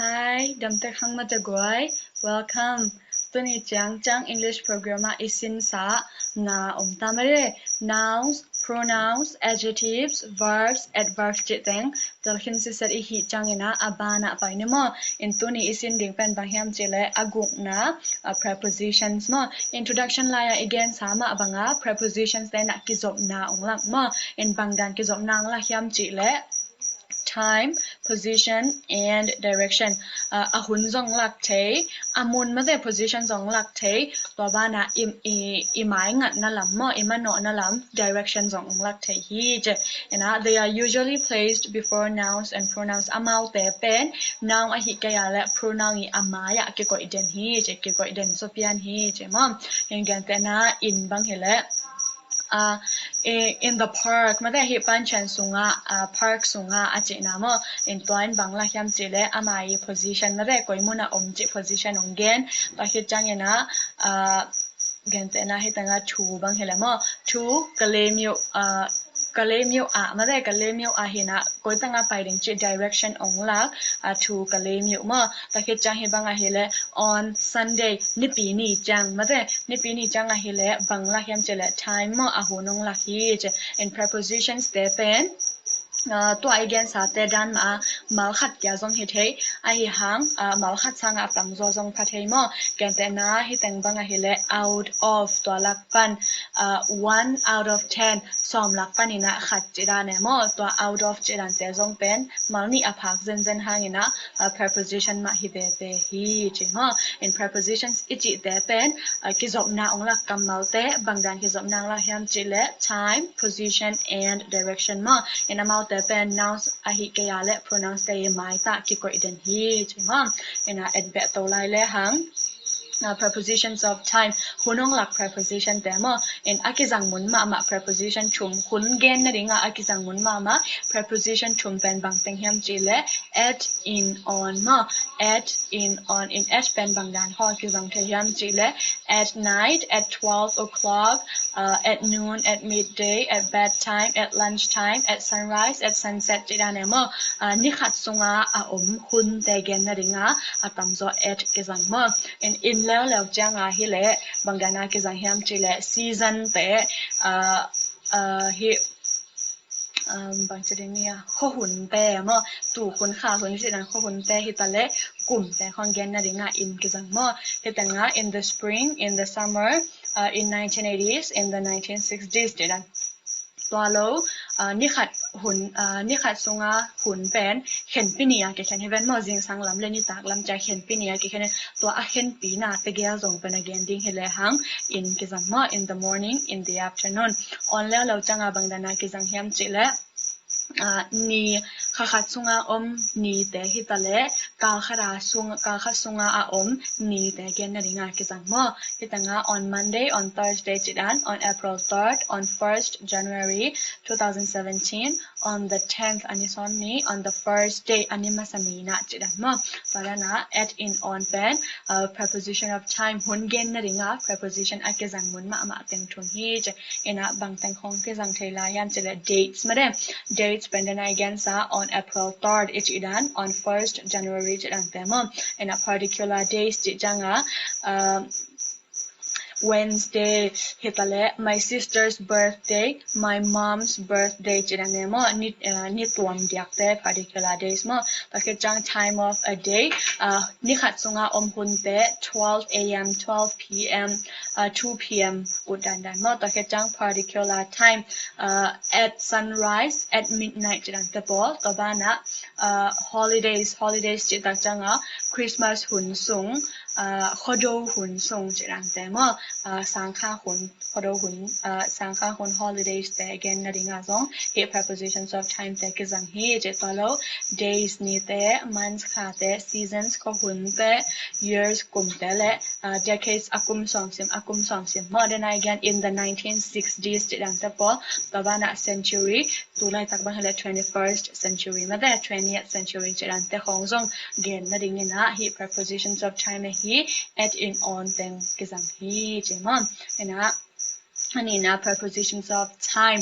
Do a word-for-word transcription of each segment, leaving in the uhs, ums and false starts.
Hi, dam tek hang maw te guai. Welcome. Tuni ciang ciang English program ah i sinsa na om ta maw te. Nouns, pronouns, adjectives, verbs, adverbs cih teng tel khin sitset i hih ciangin a, a ban ah pai ni maw. In tuni i sin ding pen bang hiam cih leh a gukna, a, prepositions maw. Introduction lai ah i gensa mah bang a prepositions te in a kizopna ong lak maw. In bang dan kizopna ong lak hiam cih leh time, position and direction. A, a hun zong lak thei, a mun maw te position zong lak thei, tua ban ah i, i, i maingatna lam maw, i manawhna lam direction zong ong lak thei hi ci. In a, they are usually placed before nouns and pronouns. Amaute pen noun ahih kei a leh pronoun i a mai ah kikoih den hi ci, kikoih den zaw pian hi ci maw. In gentehna in bang hi leh, a, i, in the park maw te, hih panchan sungah, a, park sungah a cihna maw. In tua in bang lak hiam cih leh ama i position maw te, koi mun ah om cih position ong gen. Tua khit ciangin a, a, gentehna hih teng ah to bang hi leh maw, to Kalaymyo, a, Kalaymyo ah maw te, Kalaymyo ah hi in a, koi teng ah pai ding cih direction ong lak, a, to Kalaymyo maw. Tua khit ciang hih bang ahih leh on Sunday, Nipi ni ciang maw te, Nipi ni ciang ahih leh bang lak hiam cih leh time maw, a hun ong lak hi ci. In prepositions te pen, a, tua i gensa te dan mah a mal khat kia zong hi thei, ahi hang, a, mal khat sang a tam zaw zong pha thei maw. Gentehna hih teng bang ahih leh out of, tua lak pan, a, one out of ten, sawm lak pan in a khat cih dan e maw. Tua out of cih dan te zong pen mal nih a phak zenzen hang in a, a, preposition mah hi veve hi ci maw. In prepositions i cih te pen, a, kizopna ong lak kammal te, bang dan kizopna ong lak hiam cih leh time, position and direction maw. In amaute pen nouns ahih kei a leh pronouns te i mai tah kikoih den hi ci maw. In a, et beh to lai le hang, a, prepositions of time, hun ong lak preposition te maw. In a kizang mun mahmah preposition thum, hun gen nading a a kizang mun mahmah preposition thum pen bang teng hiam cih leh at, in, on maw. At, in, on. In at pen bang dan khawng a kizang thei hiam cih leh at night, at twelve o'clock, uh, at noon, at midday, at bedtime, at lunchtime, at sunrise, at sunset cih dan e maw. Uh, ni khat sunga a om hun te gen nading a a tam zaw at kizang maw. In, in leuleu ciang a hi leh bang dan a kizang hiam cih leh season te, uh, uh, hi, um, bang ci ding ni a, khuahun te maw, tu hun kha hun cih dan khuahun te hi ta leh kum te khawng gen nading a in kizang maw. Hih teng ah in the spring, in the summer, uh, in nineteen eighties, in the nineteen sixties cih dan. Tua lo, uh, ni khat hun, uh, ni khat sunga hun pen khenpi ni a kikhen hi ven maw, zingsang lam le nitak lam ci a khenpi ni a kikhen hi. Tua a khenpi na tegel zong pen a gen ding hi lehang in kizang maw, in the morning, in the afternoon. On leuleu ciang a bang dan a kizang hiam cih leh, ah, ni, kha khat sunga om ni te hi ta leh kal khat a sung, kal khat sunga a om ni te gen nading a kizang maw. Hih teng ah on Monday, on Thursday cih dan, on April third, on first January two thousand seventeen, on the tenth, a ni sawm ni, on the first day, a ni masa ni in a cih dan maw. Tua dan a at, in, on pen, uh, preposition of time, hun gen nading a preposition a kizang mun mahmah teng thum hi ci. In a bang teng khawng kizang thei lai hiam cih leh dates maw te. Dates pen dan a i gensa on April third i cih dan, on first January cih dan te maw. In a particular days cih ciang a, uh, Wednesday hi ta leh my sister's birthday, my mom's birthday cih dan e maw. Ni, uh, ni tuam diak te particular days maw. Tua khit ciang time of a day, uh, ni khat sunga om hun te twelve a.m., twelve p.m., uh, two p.m. ut dan dan maw. Tua khit ciang particular time, uh, at sunrise, at midnight cih dan te pawl. Tua ban ah, uh, holidays, holidays cih tak ciang a Christmas hun sung, uh, Khuado hun sung cih dan te maw. Uh, sangkha hun, Khuado hun, uh, sangkha hun holidays te gen nading a zong hih prepositions of time te kizang hi ci. Tua lo days, ni te, months, kha te, seasons, khuahun te, years, kum te le, uh, decades, a kum sawmsim, a kum sawmsim maw. Dan a i gen in the nineteen sixties cih dan te pawl. Tua ban ah century, tu laitak bang hi leh twenty-first century maw te, twentieth century cih dan te khawng zong gen nading in a hih prepositions of time ahi at, in, on teng kizang hi ci maw. In a, a nihna prepositions of time,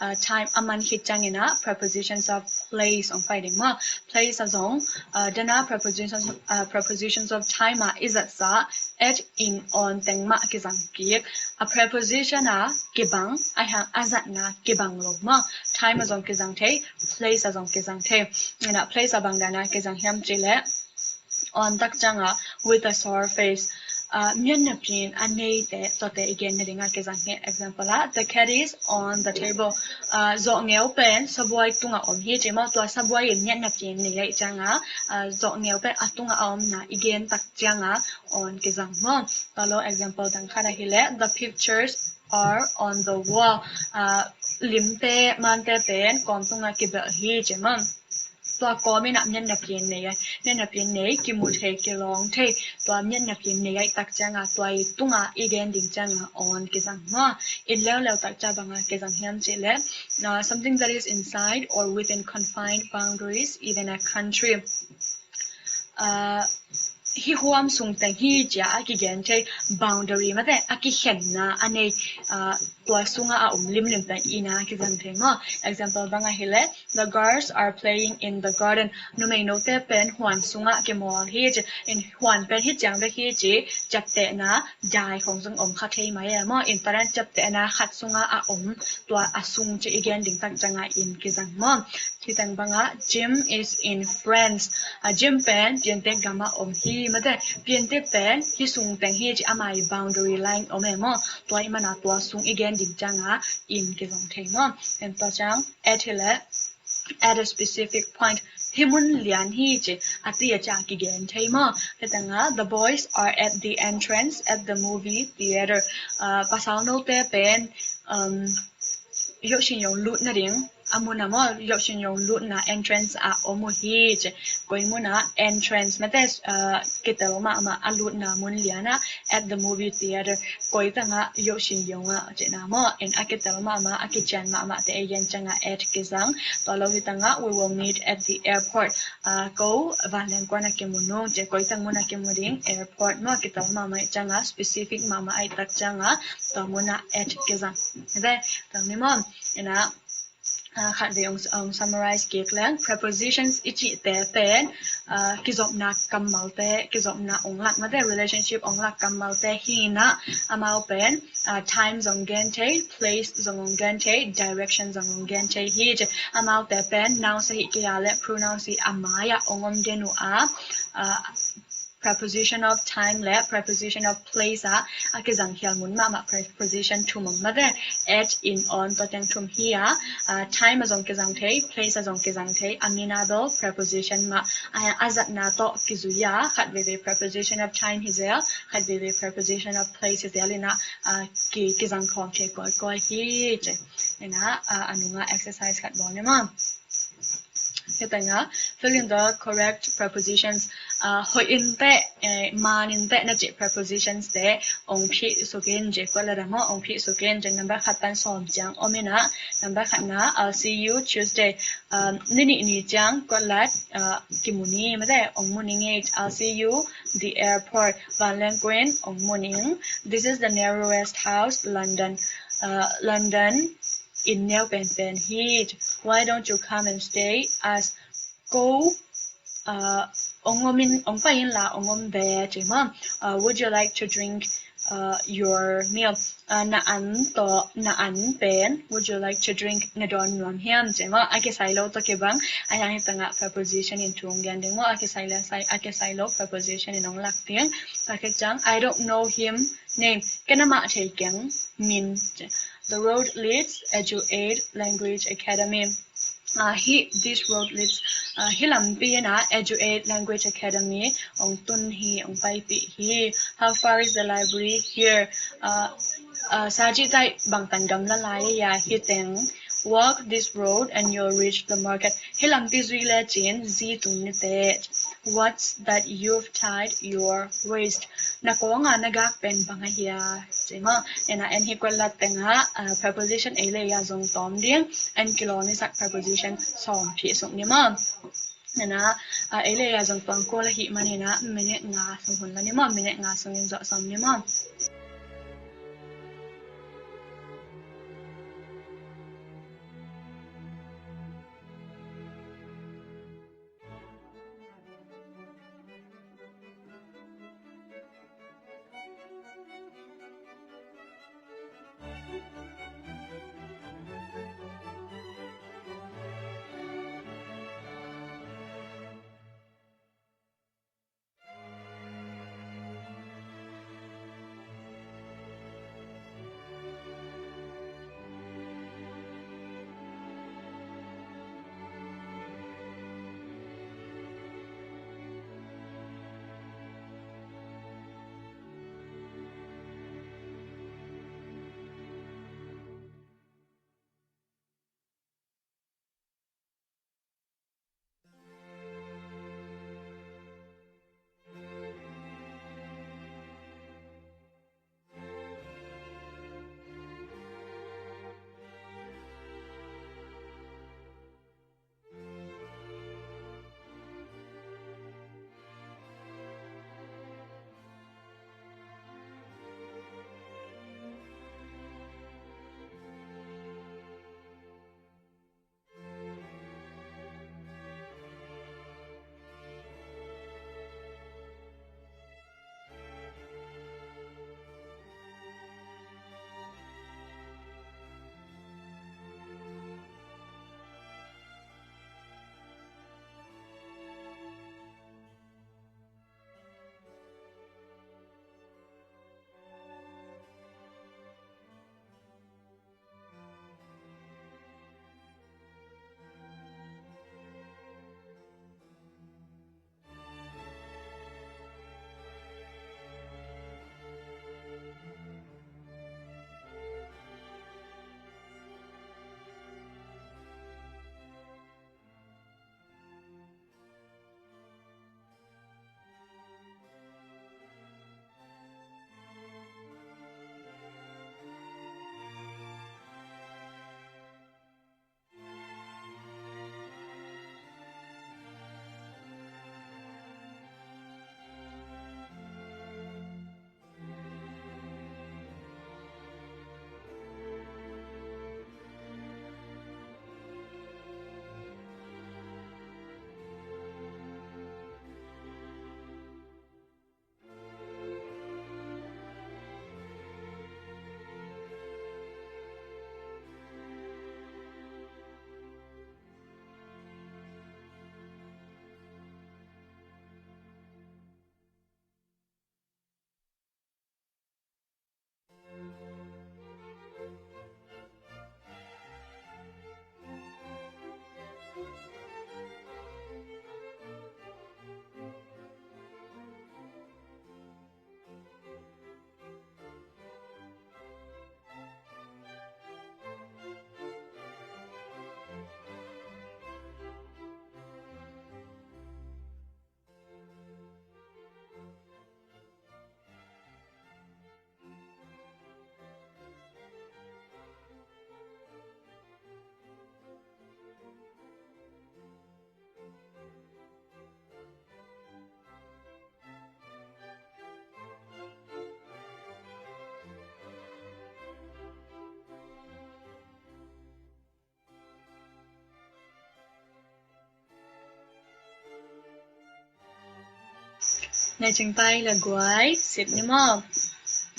uh, time a man khit ciangin ah prepositions of place hong pai ding maw. Place ah zong uh, dena prepositions, uh, prepositions of time ah i zatsa at, in, on teng mah kizang kik. A preposition ah kibang, a hang a zatna kibang lo maw. Time ah zong kizang thei, place ah zong kizang thei. Ina place ah bang dana kizang hiam cih leh on tak ciangah with a sore face, uh, miatna piin a neite tuate i gen nadingah kizang hi. Example ah, the cat is on the table. Uh, zawhngeu pen sabuai tungah om hi ci maw. Tua sabuai in miatna piin nei ahih ciangah uh, zawhngeu pen a tungah a omna i gen tak ciangah on kizang maw. Tua lo example dang khat ahih leh the pictures are on the wall. Uh, limte mante pen kawm tungah kibelh hi ci maw. Tua kawm in ah miatna piin nei, miatna piin nei, kimu thei, kilawng thei. Tua miatna piin nei ahih tak ciangah tua i tungah i gen ding ciangah on kizang maw. In leuleu tak ciang bangah kizang hiam cih leh uh, something that is inside or within confined boundaries, even a country. Uh, hih huam sung teng hi ci-a a kigen thei boundary mate a kikhenna a nei, uh, tua sungah a om limlim pen in a kizang thei maw. Example bang ahih leh the girls are playing in the garden. Numei note pen huan sungah kimawl hi ci, in huan pen hi ciang bek hi ci, ciaptehna dai khong zong om kha thei mai e maw. In tua dan ciaptehna khat sungah a om tua a sung ci i gen ding tak ciangah in kizang maw. Hih teng bangah Jim is in France. A Jim pen piantek gamah om hi mate. Piantek pen hih sung teng hi ci ama i boundary line om e maw. Tua i mana tua sung i gen ding ciangah in kizang thei maw. En tua ciang at hi leh at a specific point. Hih mun lian hi ci a ti a ciang kigen thei maw. Hih tengah the boys are at the entrance at the movie theater. Uh, pasal note pen um, yohsin yong lut nading a mun ah maw, yohsin yong lutna entrance ah om uh hi ci. Koi mun ah entrance mate uh, kitel mahmah a lutna mun lian ah at the movie theater. Koi tangah yohsin yong ah cihna maw, in a kitel mahmah a kician mahmah te ei gen ciangah at kizang. Tua lo hi tangah we will meet at the airport. Uh, ko vanleng kuan a kimu nung ci, koi tang mun a kimu ding, airport maw, kitel mahmah ciangah specific mahmah ahih tak ciangah tua mun ah at kizang. Ve tang ni maw. Ina uh, khat vei ong, ong summarize kik leng, prepositions i cihte pen uh, kizopna kammalte, kizopna ong lak mate, relationship ong lak kammalte hi ina. Amau pen uh, time zong gen thei, place zong ong gen thei, direction zong ong gen thei hi ci. Amaute pen nouns ahih kei a leh pronouns hi a mai ah ong om den uh a, uh, preposition of time le preposition of place ah a kizang khial mun mahmah preposition thum ong mate, at, in, on, tua teng thum hi a. Uh, time a zong kizang thei, place a zong kizang thei, a minadol preposition mah a, a zatna tawh kizui a, khat veivei preposition of time hi zel, khat veivei preposition of place hi zel ina uh, ki, kizang khawm thei kawikawi hi ci. Ina uh, a nunga exercise khat bawl ni maw. Hih tengah fill in the correct prepositions. Uh, hoih in teh, eh, man in teh na cih prepositions te ong phih sukin ci, kuat lada maw ong phih sukin ci. Number khat pan sawm ciang om ina. Number khat na, I'll see you Tuesday. Um, ni nih ni ciang kuat lada uh, kimu ni mate, ong mu ni ngei. I'll see you the airport. Vanleng kuin ong mu ning. This is the narrowest house, London. Uh, London inn neu penpen hi. Why don't you come and stay as ko uh, ong om in, ong pai in la ong om ve ci maw. Uh, would you like to drink uh, your meal? Uh, na an tawh, na an pen, would you like to drink, na dawn nuam hiam ci maw. A kisai lo tawh kibang a, hiang hi tangah preposition in thu ong gen ding maw. A kisai le sai, a kisai lo preposition in ong lak ding. A kek ciang, I don't know him name. Ken amah thei keng min ci. The road leads Eduaid Language Academy. Uh, hih, this road leads, uh, hih lampi ina Eduaid Language Academy ong tun hi, ong paipih hi. How far is the library here? Uh, uh, sacitaih bangtan gamla lai a hih teng. Walk this road and you'll reach the market. Hih lampi zui lecin zi tung ni teh. What's that you've tied your waist? Na kawnga na gak pen bang ahia? Ci maw. Ina en hi kuat lada tengah uh, preposition ei le ei a zong tawm ding. En kilawm i sak preposition sawm phih suk ni maw. Ina uh, ei le ei a zong tawm kul ahih man ina minute nga sung hun la ni maw. Minute nga sung in zawh sawm ni maw. Nai cing pai la guai, sit ni maw.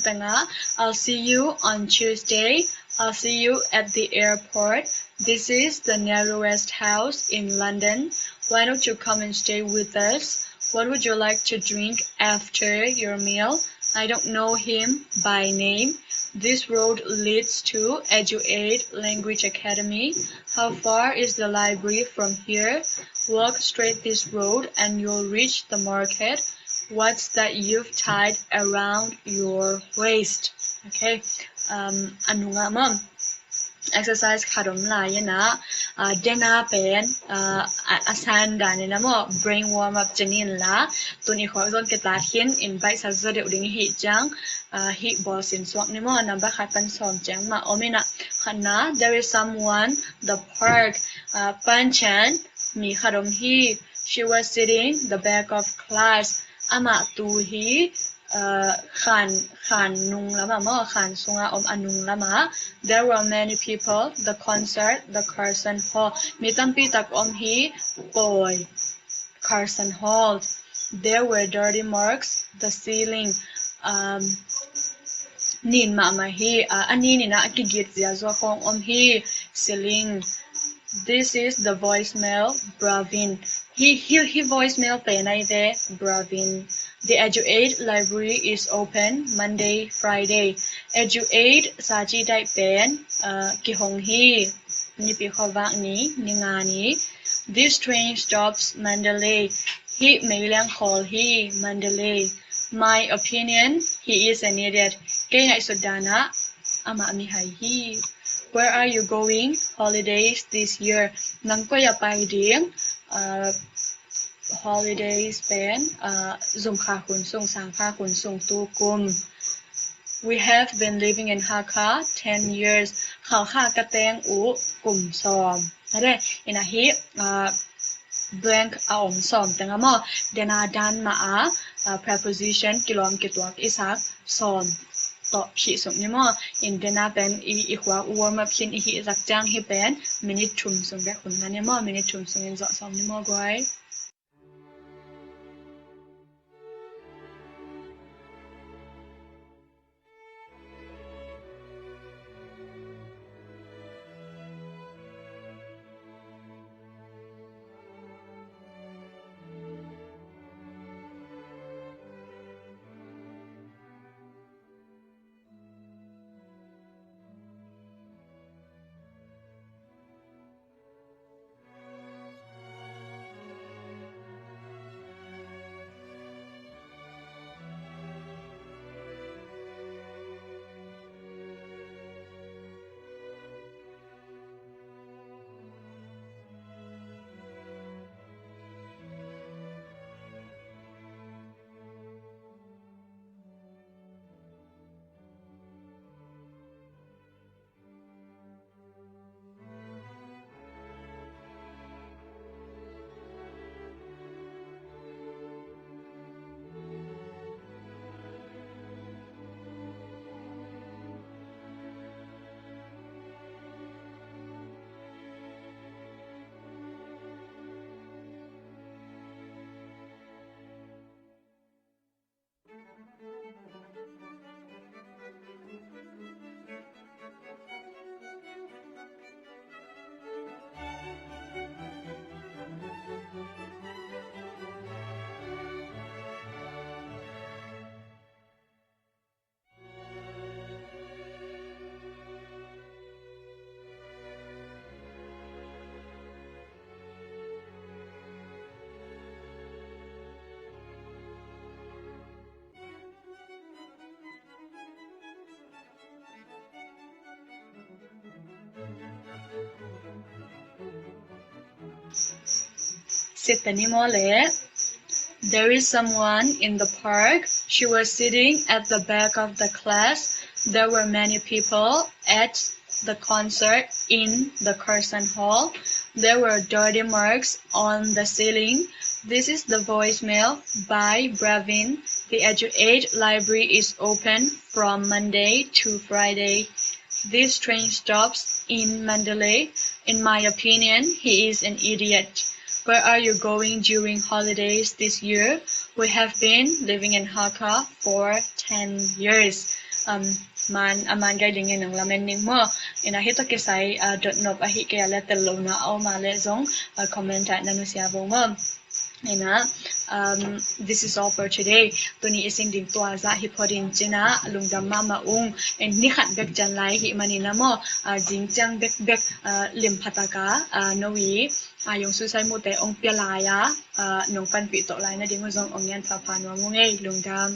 Tanga, I'll see you on Tuesday. I'll see you at the airport. This is the nearest house in London. Why don't you come and stay with us? What would you like to drink after your meal? I don't know him by name. This road leads to Eduaid Language Academy. How far is the library from here? Walk straight this road and you'll reach the market. What's that you've tied around your waist? Okay. Um, a nunga maw, exercise khat om lai ina, uh, dena pen, uh, a, a san dan ina maw, brain warm up ci ni in la, tun i khawk zong kitat khin in baihsa zaw deuh ding hi ciang, uh, hih bawl sin suak ni maw, number khat pan sawm ciang mah om ina. Khatna, there is someone the park, uh, Panchan, mi khat om hi. She was sitting the back of class. Amah tu hi, uh, khan, khan nung lama maw, khan sunga om a nung lama. There were many people, the concert, the Carson Hall. Mi tampi tak om hi, pawi, Carson Hall. There were dirty marks, the ceiling. Um, nin mahmah hi, uh, a nin ina a kigit zia zua khong om hi, ceiling. This is the voicemail, Bravin. Hi, hi, hi voicemail pen ai ve, Bravin. The Eduaid library is open Monday, Friday. Eduaid saci dai pen, uh, kihong hi, nipi khovak ni, ni nga ni. This train stops Mandalay. Hi meiliang khol hi, Mandalay. My opinion, he is an idiot. Kei ngaihsut dana, amah mihai hi. Where are you going holidays this year? Nang koi a pai ding, uh, holidays pen, uh, zumkha hun sung, sangkha hun sung tu kum. We have been living in Hakha ten years. Hakha ka teng uh kum sawm. Ade, ina hi, uh, blank a om sawm teng a maw, dena dan mah a, uh, preposition kilawm kituak i sak sawm tawh phih suk ni maw. In dena pen i, i khuak warm up khin i hih zak ciang hi pen minute thum sung bek hun nga ni maw, minute thum sung in zawh sawm ni maw guai. Sit ta ni maw le. There is someone in the park. She was sitting at the back of the class. There were many people at the concert in the Carson Hall. There were dirty marks on the ceiling. This is the voicemail by Bravin. The Eduaid library is open from Monday to Friday. This train stops in Mandalay. In my opinion, he is an idiot. Where are you going during holidays this year? We have been living in Hakha for ten years. Um, man, a man gai ding in ang lamen ning mo. Ina hito kisai, uh, dot nop ahi kei a le tel lo na a om a le zong, uh, comment ah na nusia vo mo. Ina, um, this is all for today. Tuni i sin ding tua za hi pho ding cina lungdam mama ung. En ni khat bek jan lai hi mani na mo, uh, zing ciang bek bek, uh, lim phataka, uh, no i, uh, yong susai mute ong pia lai a, uh, nong panpih to lai na ding zong ong ngen pha pha nuam ung ei lungdam.